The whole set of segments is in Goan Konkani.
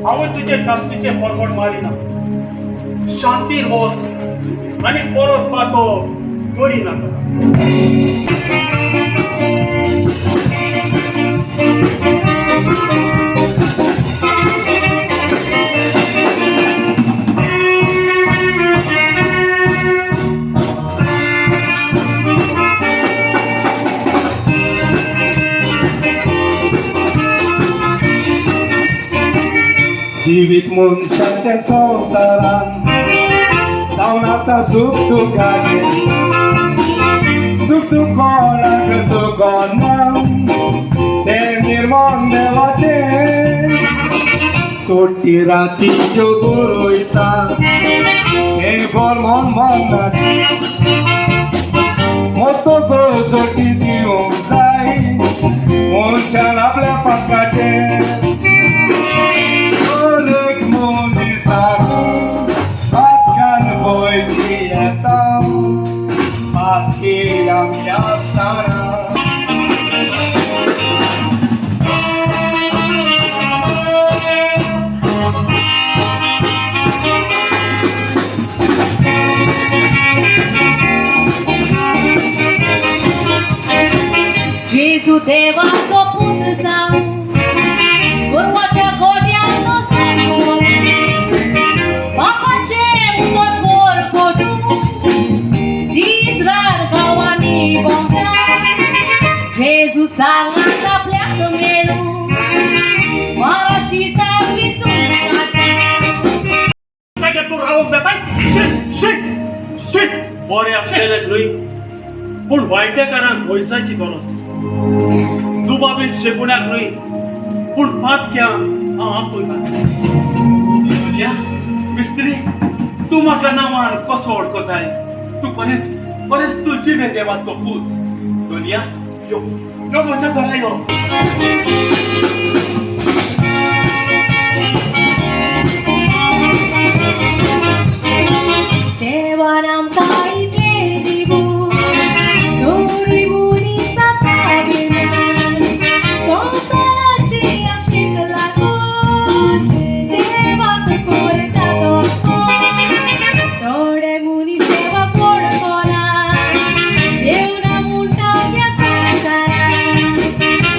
हांवूय तुजे जास्तीचे फॉरवर्ड मारिना. शांतीर वच आनी परत पातो करिनाका. जिवीत मनशाच्या संवसारान जावन आसा सूख दुखाचें, सूख दुख कोणाक चुकना, तें निर्मण देवाचें. सोडटी राती ज्यो बरयता हें भर मन मनाचें, मोतो चोटी दिवंक जाय मनशान आपल्या पाकाचें. अनेक मनिसांनी पातकान पयली येता, पातकी आमच्या आसतना. जेजू देवाचो पुत्र जावं, गोरवाच्या गोट्यांत सांगून, बापाचें उदक मोर कोडून दीस रात गांवांनी भोंवता. जेजू सांगात आपल्याक मेळूं, माराशी सारकी चुकता. ताका तूं रावंक बेताय. Sheet sheet sheet. बरें आसलेलें न्हय, पूण वायटेकारांक पयसाची गरज. दुबाबीन शेगुण्याक न्हय, पूण पातक्यांक हांव आपयता. दुनिया मिस्त्री, तूं म्हाका नांवान कसो वळखताय? तूं खरेंच खरेंच तूं जिवे देवाचो पूत. दुनिया, यो यो, म्हज्या घरा यो. देवान आमकां इतलें दिवूं, दवरूय मनीस अभिमान, संवसाराची आशेक लागून देवाक करता तो अपमान. थोडे मनीस देवाक वळखना, देव ना म्हणटा ह्या संवसारान.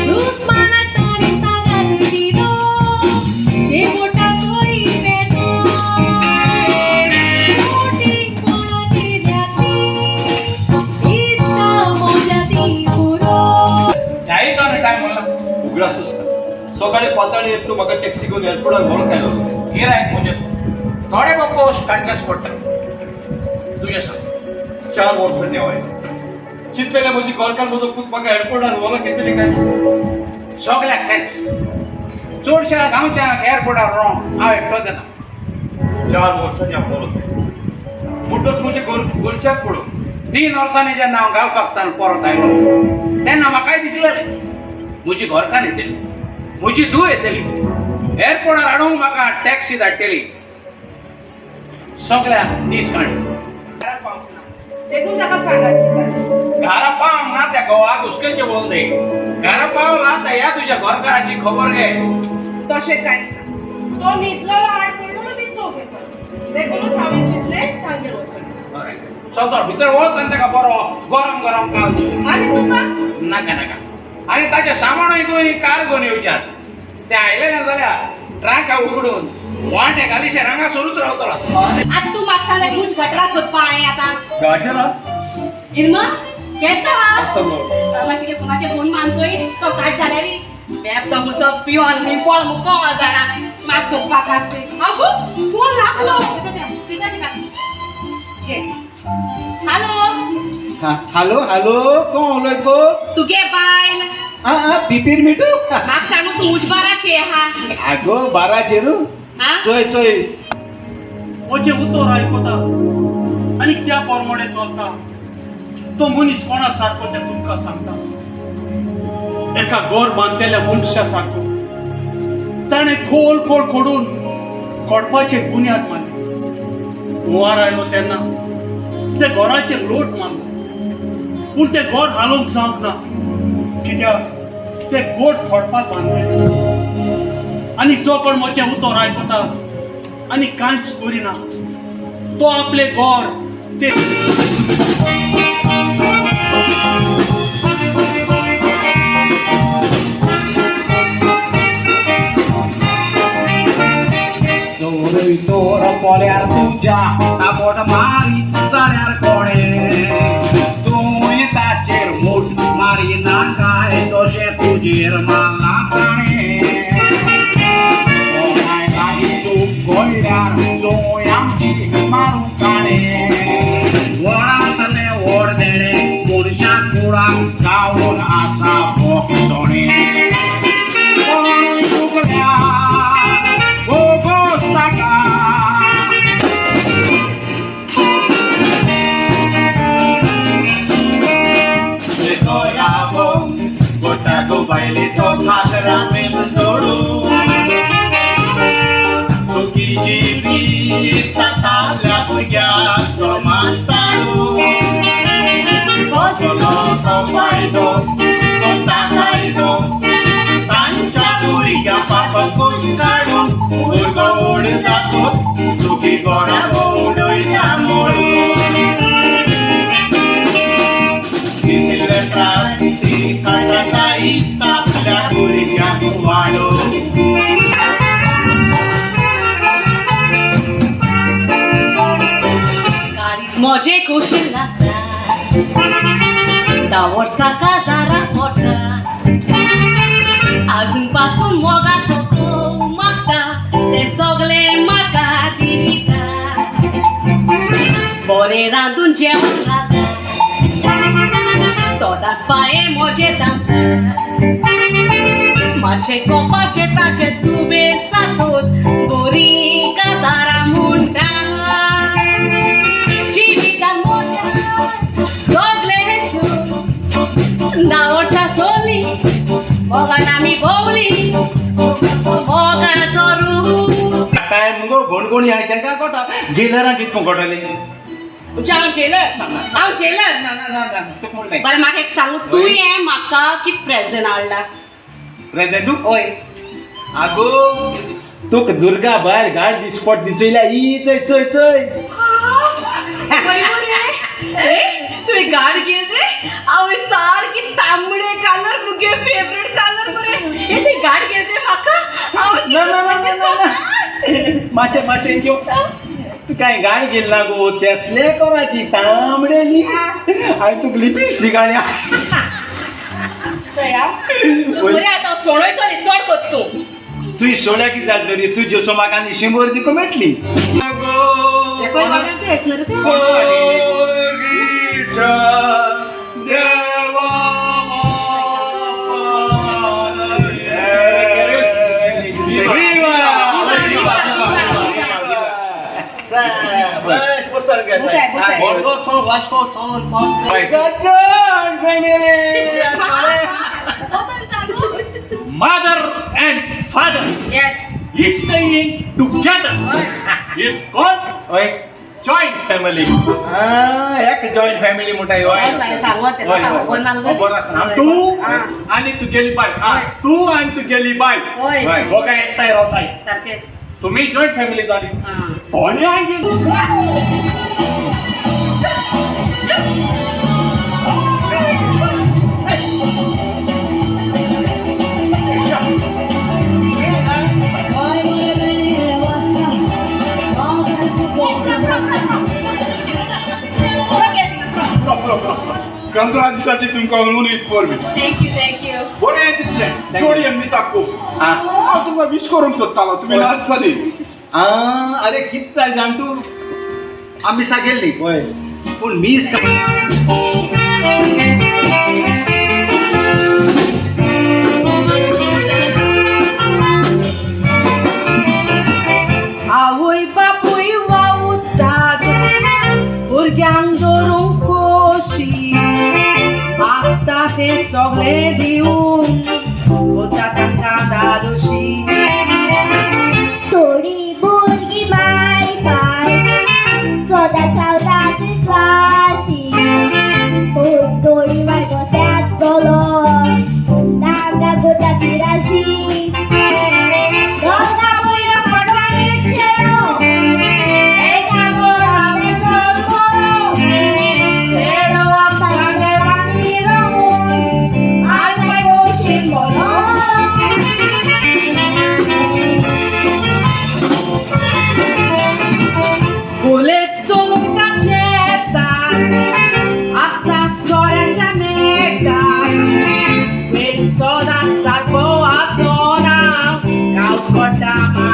दुस्मानाक ताणें सांगात दिलो, शेवटाक तोय मेलो. फटींगपणां केल्या तीं, इश्टां मोडल्या तीं पुरो. ह्याय टायम म्हणला. उगडासच ना, सकाळी पाताळी येत तूं म्हाका टॅक्सी घेवन एअरपोर्टार व्हरूंक आयलो. गिरायक म्हणजे थोडे कश्ट काडचेच पडटा. तुजें सांग. 4 वर्सांनी हांव आयलो. चिंतलेलें म्हजी घरकार, म्हजो पूत म्हाका एअरपोर्टार व्हरूंक येतली काय म्हूण. सगल्याक तेच, चडश्या गांवच्या एअरपोर्टार व्हरोंक हांव एकटोच येता. 4 वर्सांनी हांव परत आयलो म्हणटच म्हजे घर घरच्याक पळोवन. 3 वर्सांनी जेन्ना हांव गांवकाकतान परत आयलो तेन्ना म्हाकाय दिसलेलें, म्हजी घरकान्न येतली, म्हजी धूव येतली, एअरपोर्टार हाडूंक म्हाका टॅक्सी धाडटली. सगळ्याक दीस काडली. देखून ताका सांगात कितें. घरा पावंक ना त्या घोवाक हुस्केचे बोल दे. घरा पावला तर ह्या तुज्या घरकाराची खबर घे. तशें कांयच ना. तो न्हिदलो आड पडलो बी सो घेतलो, देखूनच हांवें चिंतलें तांगेर वचून. बरें, चल तर भितर वच आनी ताका बरो गरम गरम काल दी. आनी तुका? नाका नाका. आनी ताचें सामानूय खंय कार घेवन येवचें आसा. तें आयलें ना जाल्यार ट्रांका उगडून वांटे घालीशें हांगासरूच रावतलो. आतां तूं म्हाका सांगता खूंच गटरां सोदपा हांवें आतां? गाजरा. इरमा केन्ना? आसा गो. मातशें कोणाचे फोन मानतोय तो काट जाल्यार बेब तो मुचो पिवन खंय पळ मु कोण जाणा. म्हाका सोदपाक आसते. आगो, फोन लागलो. घे. हॅलो. हॅलो हॅलो, कोण उलयत गो? तुगे बायल. आं आं, पिपीर मिठू. म्हाका सांगू, तूं उंच बाराचे आहा? आगो, बाराचेर. हा. चोय चोय. म्हजें उतर आयकता आनी त्या प्रमाणे चलता तो मनीस कोणा सारको तें तुमकां सांगता. एका घर बांदतल्या मनशा सारको. ताणें खोल खोल खोडून खोडपाचे बुन्याद मारली. हुंवार आयलो तेन्ना ते घराचेर लोट मारलो, पूण तें घर हालोवंक जावंक ना, कित्याक ते गोड खोडपाक बांदले. आनी जो कोण म्हजें उतर आयकता आनी कांयच करिना तो आपले घर ते चोरय तोर पोल्यार तुज्या ताबोट मारी जाल्यार कोणे तूं ताचेर मूठ मारी नाकाय तशें तुजेर मारला ताणें कोणाय लागीं चूक कळ्ळ्यार चोय आमची मारूंक काणें वडांतलें व्हड देणें मनशा कुळाक जावन आसा भोग सोणें कोणूय चुकल्यार भोगोस ताका. गोटा बायलेचो साजरा मेल जोडू चुकीची रीत जाताल्या भुरग्याक तो मास्ताडू कसलो तो फायदो कोता कायदो तांच्या भुरग्या पासत खोशी काडून भुरगो व्हड जातो चुकी गोरा उडयता मोडून कितले त्रास ती काडटा तापल्या भुरग्यांक वाडो. काळीज म्हजें खोशेन आसता धा वर्सां काजारा पोटा आजून पासून मोगाचो कोव मागता ते सगळे म्हाका दिता बरें रांदून जेवण घालता सदांच पांये म्हजे दामता मातशें कोपाचें ताचें सुबेर सातूत बरी कातारां म्हणटा जिवितान म्हज्या सगळें सूख धा वर्सां चल्ली मोगान आमी भोंवली मोगाचो रूप काय मुगो घोणघोणी आनी तांकां कोटा जेलरां कितको कोटले. म्हणजे हांव जेलर हांव जेलर. ना ना ना ना, तुका म्हणलें. बरें म्हाका एक सांगू तुवें म्हाका कित प्रेजेंट हाडला? प्रेजेंट तूं हय. आगो तुका दुर्गा भायर गाड दिसपट दिचयल्या ई चय चय चय. बरें बरें ए तुवें गाड घेत रे हांव सारकी तांबडे कलर मुगे फेवरेट कलर मरे ए तुवें गाड घेत रे म्हाका हांव ना ना ना ना ना ना मातशें मातशें घेव तूं काय गाड घेतला ना गो तेसले कोणाची तांबडेली आनी तुका लिपस्टिक आनी चया बरें आतां सोडयतलें चड कोत तूं. तुजी सोळ्या कितें जालें तरी तुज्यो सो म्हाका आनी शंबर दिको मेळटली. खंय वाड्यार तूं येसना रे तें? बुसाय, बुसाय. Mother and father Yes. Staying together is called हय जॉईंट फॅमिली. एक जॉईंट फॅमिली म्हणटा. सांग, सांगू तेका, खबर ना तुका? खबर आसा. तू हा. आणि तुगेली बाय हा हय. तू आणि तुगेली बाय हय. हय. दोगां एकठांय रावताय सारकें. तुम्ही जॉईंट फॅमिली जाली आं. कोणी आयली. पंदरा दिसाची तुमकां म्हणून परबी. Thank you, thank you. बरें दिसलें जोडयेन मिसाक खूब हा. हांव तुमकां विश करूंक सोदतालो तुमी नाच जाली. अरे कितें जालें जाण तूं आमी मिसा गेल्ली हय पूण मीस आवय बापूय वावुरतात भुरग्यांक धरूंक खोशी मागता तें सगळें दिवन कोता तांकां धादोशी. थोडी भुरगीं माय पाय सदां सावता विस्वाशी पूण थोडी बायको त्याच चलो तांकां कोता तिराशी.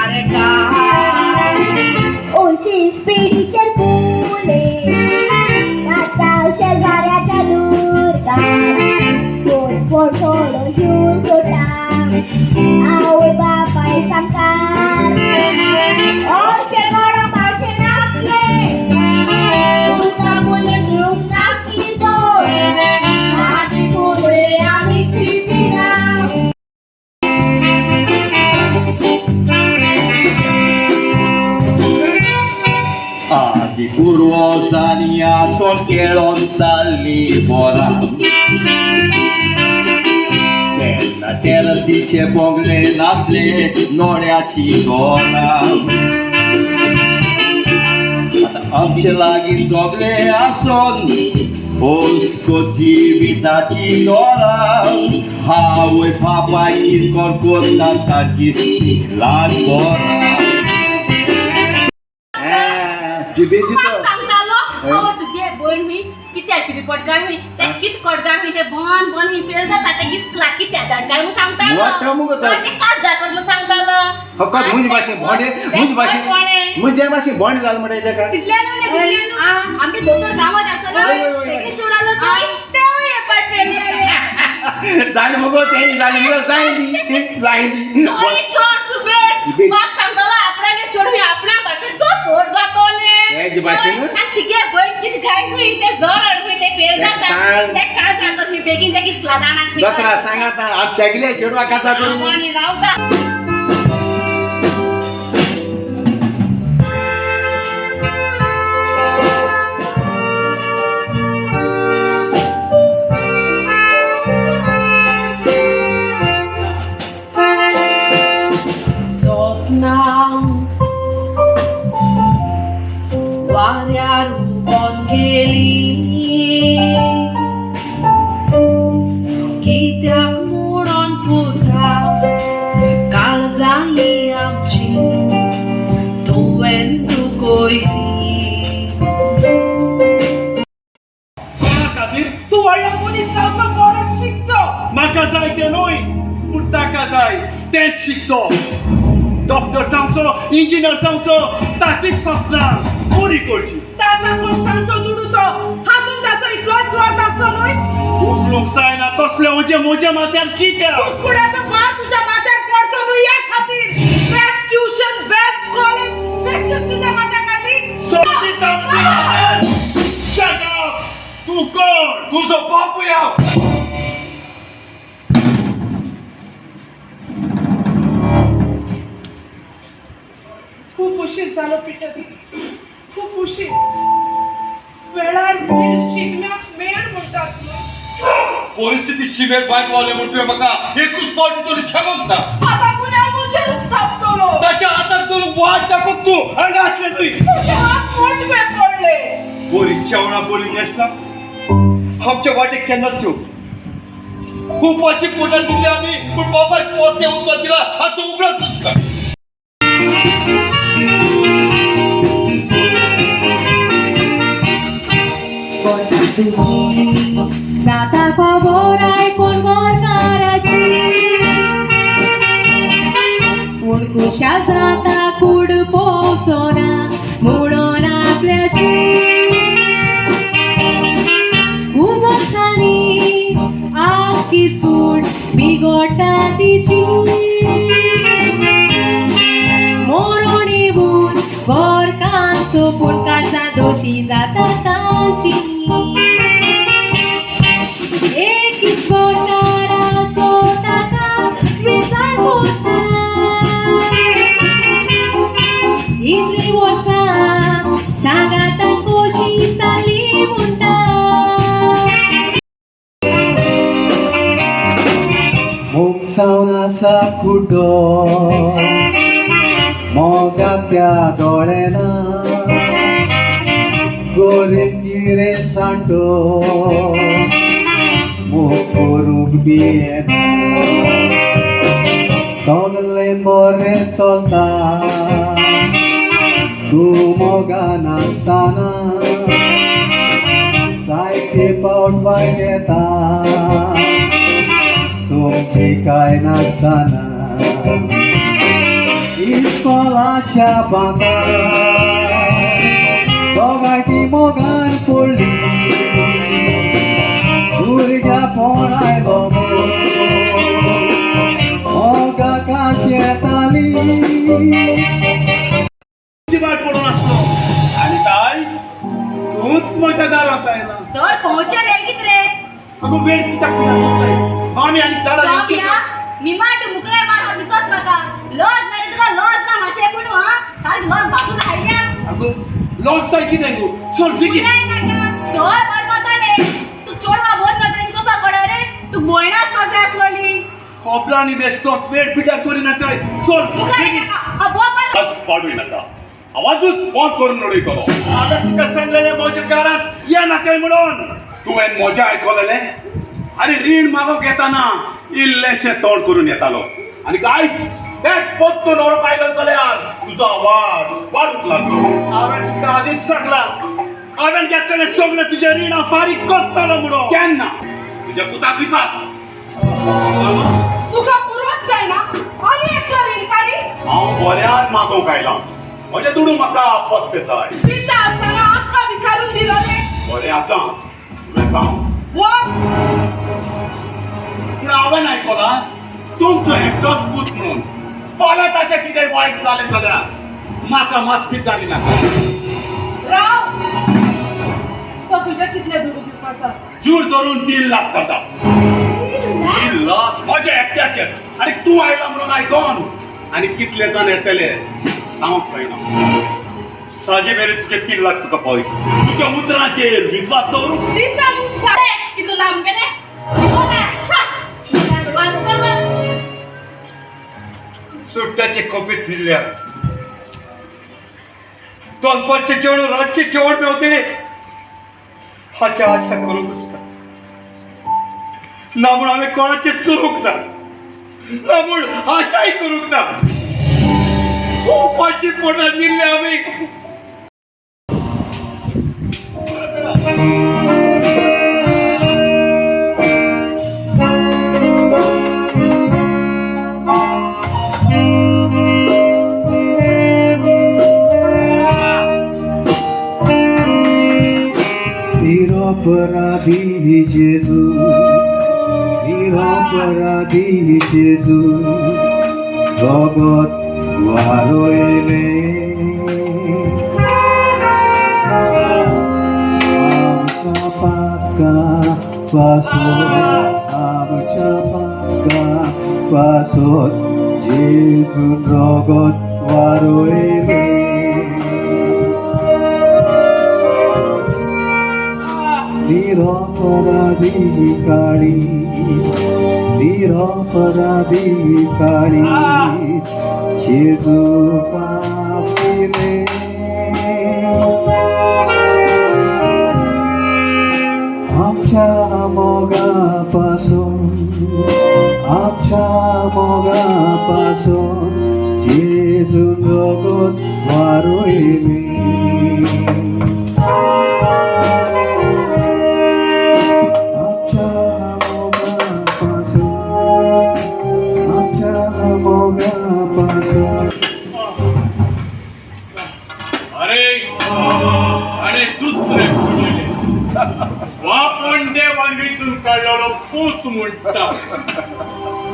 शेजारकार. ओशी स्पिडीचेर पुले आता शेजाऱ्याच्या दुर्गार, फोन फोन थोडो जीव सोडटा आवय बापाय सामकार. अशें करप अशें नासलें, पुता मुली दिवंक नासली तर माती फुडें आमी चिंतिना. आदी पुर्वजांनी आसोन केळोन साल्ली बोरा, तेन्ना टेरसीचे बोगले नासले, नोड्याची गोरां. आतां आमचे लागीं सगळे आसोन हुस्को जिविताची दोरां. आवय बापाय कितकोन करतात तांची ल्हान पोरां. शिबेची म्हाका सांगतालो, अहो तुगे भयण हुंय कितें आशिल्ली पडगांव हुंय, ते कित कोडगांव हुंय, ते बन बन हुंय पेल जाता, ते गिसला कित्या धाड काय म्हूण सांगतालो. मोठो मुगो तो. ते काज जाता म्हूण सांगतालो. फकत म्हजे भाशेन भोंडे, म्हजे भाशेन म्हजे भाशेन भोंडे जाल म्हणटा तेका. तितल्या न्हू, तितल्या न्हू, आमगे दोतोर गांवांत आसा हय, हय, न्हू, हय. तेगे चेडवालो तेवूय एपार्टमेंट जालें. जालें मुगो तें, जालें मुगो, जायली जायली. तोय चड सुबेज. म्हाका सांगतालो आपणागे चेडूं आपणा भाशेन दोतोर जातोलें. तेजे भाशेन? आनी तिगे भयण कितें गाय खंय ते जर खंय ते फेल जाता, सांग. ते काज जाता खंय बेगीन ते किसला जाणा खंय. दोतरा सांगाता आम तेगले चेडवा कासा करून. आनी रावता. स्वप्नां वाऱ्यार उबोन गेली, कित्याक म्हणून पुता काळजां ही आमची तुवें दुखयली. कोणा खातीर? तूं व्हडलो मनीस जावचो, बरो शिकचो. म्हाका जाय तें न्हय, पूण ताका जाय तेंच शिकचो. डॉक्टर जावचो, इंजिनियर जावचो, ताचीच सपनां पुरी करची. ताच्या कश्टांचो दुडू तो, हातूंत ताचो इतलोच स्वार्थ आसचो न्हय. उगलूंक जायना तसलें म्हजें म्हज्या माथ्यार कित्याक? कुसकुड्याचो भार तुज्या माथ्यार पडचो न्हय ह्या खातीर best tuition, best college, best तुज्या माथ्यार घाली. सोडिता. Shut up! तूं कोण? तुजो बापूय हांव. खूब उशीर जालो पिटर, खूब उशीर. वेळार मेळ शिगम्याक मेळ म्हणटात न्हय. परिस्थिती शिमेर भायर पावले म्हूण तुवें म्हाका एकूच फावटी तरी सांगूंक ना. आतां गुन्यांव म्हजेरूच थापतलो. ताच्या हाताक धरून वाट दाखोवंक तूं हांगा आसलें न्हय. तुजे हात मोटवे पडले. बरी जेवणां बरी न्हेसना, आमच्या वाटेक केन्नाच येवंक. खूब अशी पोटात दिली आमी, पूण बापायक पोतें उदक दिला हाचो उगडासूच ना. जाता खबर आयकून गोरकाराची, पूण खुशाल जाता कूड पोवचो ना म्हणून आपल्याची. खूब वर्सांनी आख्खी सूट बिगोडटा तिची, मोरोण येवन गोरकांचो, पूण काळजां दोशी जाता तांची. एक ईश्वराचो ताका विचार कोरता, इतलीं वर्सां सांगातान कशी जाली म्हणटा. मोग जावन आसा कुडो मोगा त्या दोळेना, गोरे किरे सांडो मोग करूंक बी येना. सगलें बरें चलता तूं मोगान आसतना, जायते पावट वायट येता सोमची काय नासतना. इस्कोलाच्या बांकार दोगांय ती मोगान पडली भुरग्या आयलो मोगा काशेताली. वाट पडून आसलो आनी आयज तूंच म्हज्या दारांत आयला. तर पोंवचे लेगीत रे. अगो वेळ कित्याक पिता आमी आनी दारां जावं येवची. या निमाट मुकळे मार दिसत म्हाका लज ना रे तुका, लज ना मातशें पूण हा सारकी लज भाजून खायल्या. अगो लॉस जाय कितें गो, चल बेगीन. उलय नाका धड मारपाताले तूं चोडवा बोत नदरेन चोवपा पडो रे, तूं भोयणा आसपाक जाय आसलोली. खोबरांनी बेश्टोच वेळ पिड्यार करी नाकाय, चल मुखार बेगीन. नाका हा बोब मार. आवाज पाडूय नाका, आवाजूच बंद करून उडयतलो. हांवें तुका सांगलेलें म्हज्या घरांत ये नाकाय म्हणून. तुवें म्हजें आयकलेलें आनी रीण मागोवंक येताना इल्लेशें तोंड करून येतालो आनी आयज तेच पत्तून व्हरूंक आयलो जाल्यार तुजो आवाज वाडूंक लागलो. हांवें तुका आदींच सांगलां, हांवें घेतलेलें सगळें तुजें रिणां फारीक करतलो म्हणून. केन्ना तुज्या पुताक विचार. तुका पुरोच जायना आनी एकटो रीण काडी. हांव बऱ्यान मागोवंक आयलां, म्हजे दुडू म्हाका पत्ते जाय. दिता आसतना आख्खा विचारून दिलो रे. बरें आसा तुवें सांग. वच. पूण हांवें आयकलां तुमचो एकटोच पूत म्हणून फाल्यां ताचें कितें वायट जालें जाल्यार म्हाका मातशी जाली नाका. राव, तो तुजे कितले दुडू दिवपाचो आसा? जूर धरून 3 लाख जाता. 3 लाख म्हजे एकट्याचेच. आनी तूं आयला म्हणून आयकोन आनी कितले जाण येतले सांगूंक जायना. साजे मेरेन तुजे 3 लाख तुका पावय. तुज्या उतरांचेर विस्वास दवरूं. दिता म्हूण सांग. कितलो लांब गेले. सुट्ट्याचे खोपीत फिरल्या, दनपारचें जेवण रातचें जेवण मेवतलें हाची आशा करूंक आसता ना म्हूण हांवें कोणाचें चोरूंक ना, ना म्हूण आशाय करूंक ना. उपाशी पोटार न्हिदले आमी. निरपराधी जेजू, निरपराधी जेजू, जगत वारयले. आमच्या पातका पासून, आमच्या पातका पासून जेजून रगत वारयले. निरपराधी काळी, निरपराधी काळी, जेजू पापिले. आमच्या मोगापासून, आमच्या मोगापासून जेजून रगत वारयले. आमच्या मोगापासून, आमच्या मोगापासून. अरे आणि दुसरे सोडले वा पण देवान विचून काडलेलो पूत म्हणटा.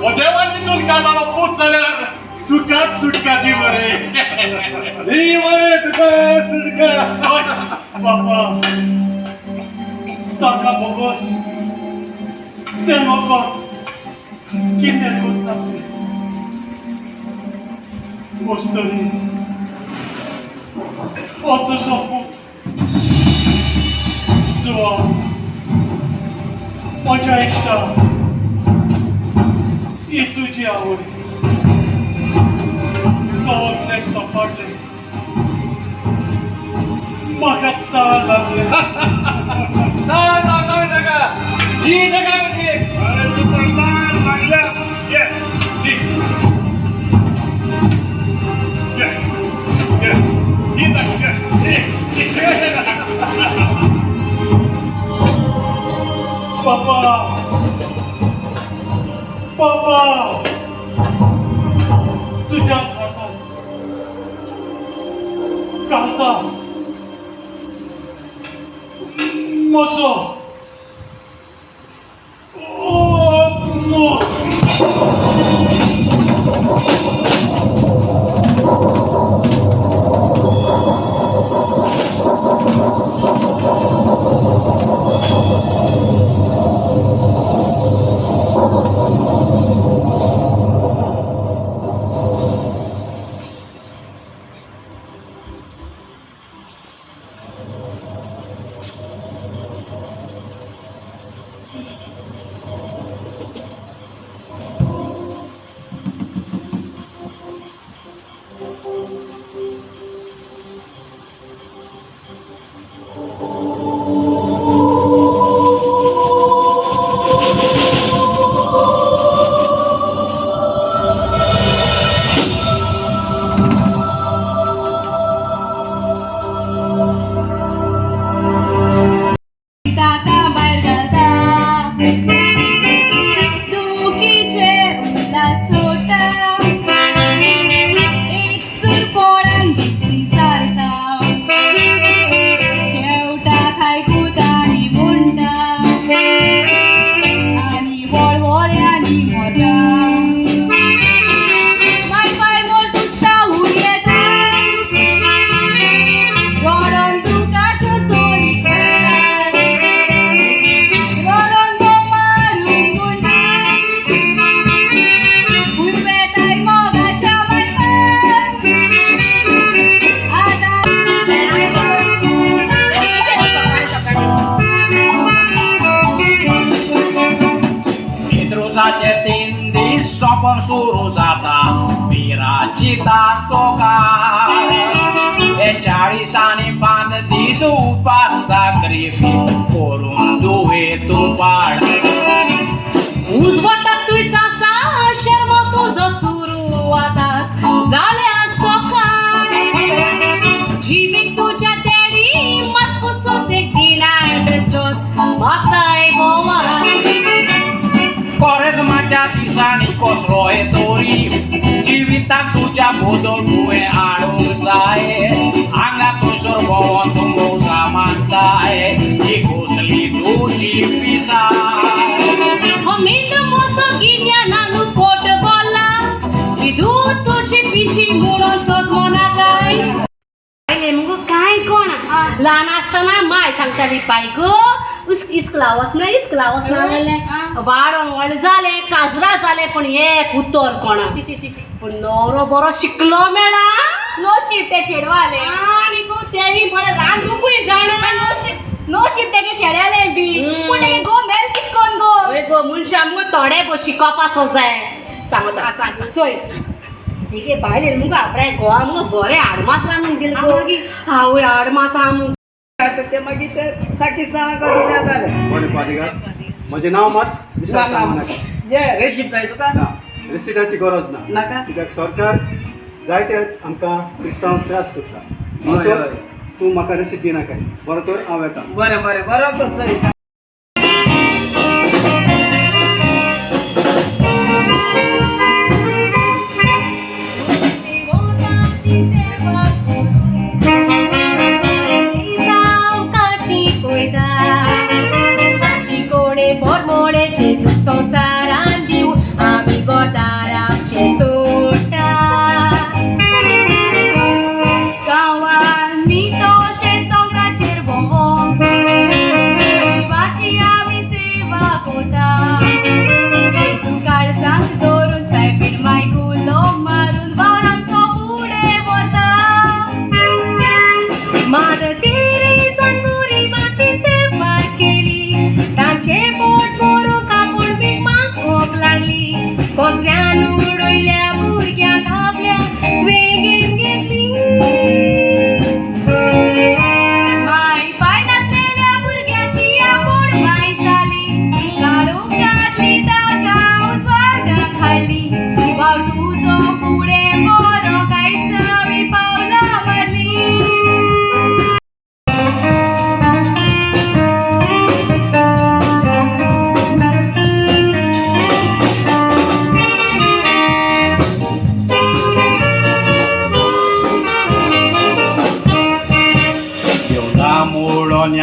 हो देवान विचून काडलेलो पूत जाल्यार तुकाच सुटका दी मरे. दी मरे तुका सुटका. हय, बापा ताका बोगस तें वखद कितें करता तें वस्तरी. हो तुजो पूत सुवा म्हज्या इश्टा, ही तुजी आवय सगळे सपाटले, म्हाका ताळ लागले. ताळ लागला ताका, ही ताका म्हणजे. अरे तुका ताळ लागल्या. ये दी. ये ये ही ताका, ये, दी. बाबा बाबा, तुझ्याच हातात घालता म्हजो आत्मो. ताका भायर घालता दुखीचे उल्हास सोडटा एक सुरपोळान दिसती सारता शेवटाक आयकूता आनी म्हणटा आनी वळवळ्यांनी मरता. माय पाय मोल तुटता उडयता रडोन तुकाच्यो चोरी करता रडोन मारून गुंडा उडवेताय मोगाच्या मायपान आतां. पेत्रोसाचे 3 दीस सोंपोन सुरू जाता पिराची ताचो काळ. हे 40 आनी 5 दीस उपास साक्रिफीस करून दुवे तूं पाड. उजवाटा तुझा शर्म तुझो सुरू आता जाल्या सकाळ. जिवीक तुझ्या डॅडी मात पुसोस एक दिनाय बेस्टोस माताय बोवा. कोरेजमाच्या दिसांनी कसलो हे तोरी जिविताक तुज्या बदल तुवें हाडूंक जाय. हांगा थंयसर भोंवोन तूं भौसा मानताय ही कसली तुजी पिसाय. हमीन मोसो गिन्यानानु पोट बोला विदू तुझी पिशी म्हणून सोद मना काय पयलें मुगो कांय कोणा ल्हान आसतना माय सांगताली, पाय गो, इस्कुला वच म्हळ्यार इस्कुला वचना जालें, वाडोन व्हड जालें, काजरा जालें, पूण एक उतर कोणा. पूण न्हवरो बरो शिकलो मेळा. नशीब त्या चेडवाले. आनी गो तेंय बरें रांदूंकूय जाणा. नशीब नशीब तेगे चेड्याले बी. हम्म. पूण तेगे गो मेल कितकोन गो. हय गो, मनशां मुगो थोडे गो शिकोवपा सो जाय. सांगता. आं, सांग, सांग. चोय, तिगे बायलेन मुगो आपणाय घोवा मुगो बरें आडमास रांदून दिल गो. आवय, आडमास आम आतां ते मागीर ते साकी सांग दिल्या जालें. बरें पादिगार, म्हजें नांव मात विसर सांगू नाका. ये रेशीप जाय तुका? ना, रिसिटाची गरज ना. नाका? कित्याक सरकार जायते आमकां क्रिस्तांव त्रास करता. हय, तर हय. तूं म्हाका रिसीट दिनाकाय. बरो तर, हांव येता. बरें बरें, बरो तर, चल. सेवा शिकयता कोणे पोरमोणे जेजूक संवसारान दिव आमी गोदार आमचे सोडटा. गांवांनी तशेंच दोंगराचेर भोंवोन देवाची आमी सेवा करता. जेजू काळजाक धरून सायबीण मायक उलो मारून वावर आमचो फुडें व्हरता. मादर तेरेसान गरिबाची सेवा केली, तांचें पोट भरूंक आपूण भीक मागूंक लागली. कोचऱ्यान उडयल्या भुरग्यांक आपल्या वेगेन घेतली. माय पाय नासलेल्या भुरग्याची आपूण माय जाली, काडूंक घातली ताका स्वर्गाक हाडली. वावर तुजो फुडें बरो कांयच आमी पावलां मारली.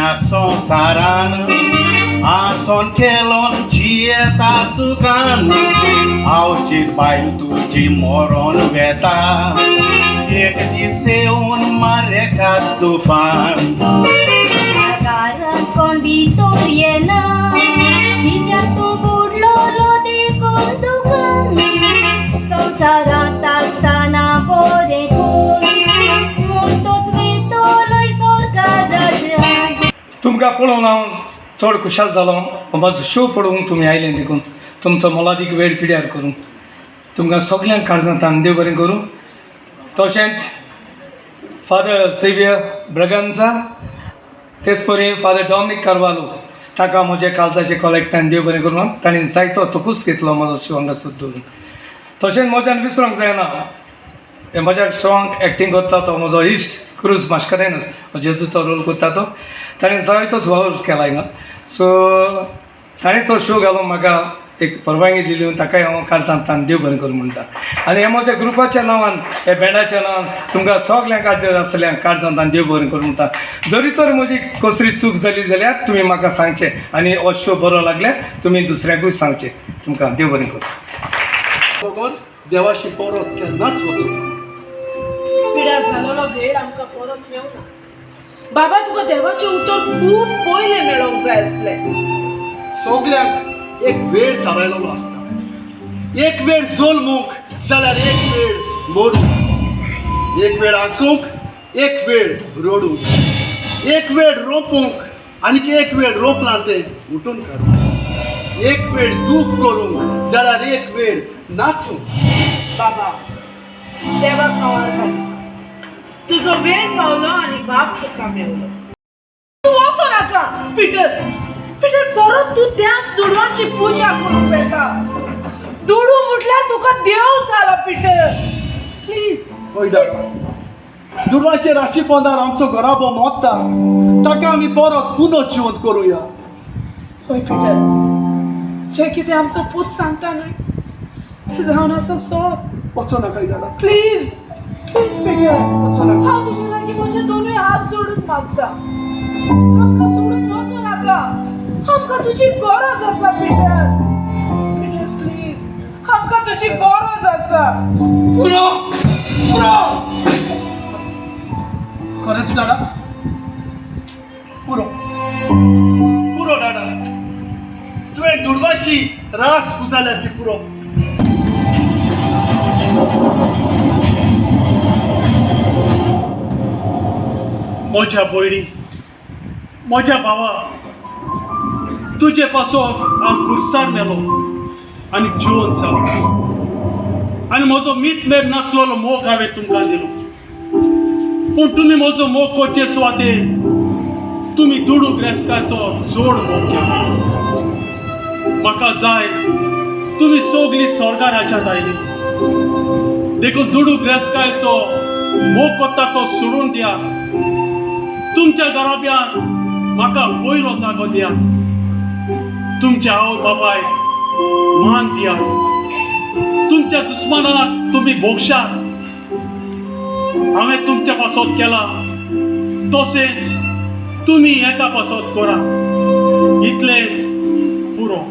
ह्या संवसारान आसोन खेलोन जियेता सुखान आवचीत बायल तुजी मरोन वेता एक दीस येवन मारेका तुफान. घरांत कोण भितर येना कित्याक तूं बुडलोलो देखून दुकान संवसारांत आसतना बरें कर मुक्तोच वयतलोय स्वर्गा राज्यांत. तुमकां पळोवन हांव चड खुशाल जालो. म्हजो शो पळोवंक तुमी आयले देखून तुमचो मोलादीक वेळ पिड्यार करूं तुमकां सगल्यांक काळजांत देव बरें करूं. तशेंच फादर सेवियर ब्रगांसा, तेच परी फादर डॉमनीक कार्वालो, ताका म्हज्या काळजाचें कॉलेक्टान देव बरें करूं. ताणें जायतो तकूच घेतलो म्हजो शो हांगासर दवरून. तशेंच म्हज्यान विसरोंक जायना हे म्हज्या शोवांक एक्टींग करता तो म्हजो इश्ट क्रूज मास्करेनस, जेजूचो रोल करता तो, ताणें जायतोच वावर केला हिंगा. सो ताणें तो शो घालून म्हाका एक परवानगी दिली, ताकाय हांव काळजांतल्यान देव बरें करूं म्हणटा. आनी हे म्हज्या ग्रुपाच्या नांवान, हे बँडाच्या नांवान तुमकां सगल्यांक हाजीर आसतल्यांक काळजांतल्यान देव बरें करूं म्हणटा. जरी तर म्हजी कसली चूक जाली जाल्यार तुमी म्हाका सांगचें आनी हो शो बरो लागल्यार तुमी दुसऱ्यांकूय सांगचें. तुमकां देव बरें करूं. बगर देवाशी परत केन्नाच वचूं. पिड्यार जालोलो वेळ आमकां परत मेवना. बाबा, तुका देवाचें उतर खूब पयलें मेळोंक जाय आसलें. सगल्यांक एक वेळ थारायलेलो आसता. एक वेळ जल्मूंक जाल्यार एक वेळ मरूंक, एक वेळ हांसूंक, एक वेळ रडूंक, एक वेळ रोंपूंक आनी एक वेळ रोंपलां तें उठून काडूंक, एक वेळ दूख करूंक जाल्यार एक वेळ नाचूंक. बाबा, देवाक खबर घाली, तुजो वेळ पावलो आनी बाप तुका मेवलो. तूं वचो नाका पिटर. पिटर, परत तूं त्याच दुडवांची पुजा करूंक वता. दुडू म्हटल्यार तुका देव जाला पिटर, प्लीज. हय दादा, दुडवांचे राशी पोंदार आमचो घराबो मोडटा, ताका आमी परत पुनः जिवंत करुया. हय पिटर, जें कितें आमचो पूत सांगता न्हय तें जावन आसा सोद. वचो नाका दादा. Please, please Peter. वचो नाका. हांव तुजे लागीं म्हजे दोनूय हात जोडून मागता, आमकां सोडून वचो नाका. आमकां तुजी गरज आसा पिटर. पिटर, प्लीज, आमकां तुजी गरज आसा. पुरो, पुरो. खरेंच दादा, पुरो, पुरो दादा. तुवें दुडवाची रास पुजाल्या ती पुरो. म्हज्या भयणी, म्हज्या भावा, तुजे पासत हांव खुर्सार मेलो आनी जिवन जालो आनी म्हजो मीत मेर नासलेलो मोग हांवें तुमकां दिलो. पूण तुमी म्हजो मोग करचे सुवातेर तुमी दुडू ग्रेस्ताचो जोड मोग केलो. म्हाका जाय तुमी सगळीं स्वर्गा राज्यांत आयली, देखून दुडू ग्रेस्ताचो मोग करता तो सोडून दिया. तुमच्या घराब्यांत म्हाका पयलो जागो दिया. तुमच्या आवय बापाय मान दिया. तुमच्या दुस्मानाक तुमी भोगशात. हांवें तुमच्या पासत केला तशेंच तुमी एका पासत करा. इतलेंच पुरो.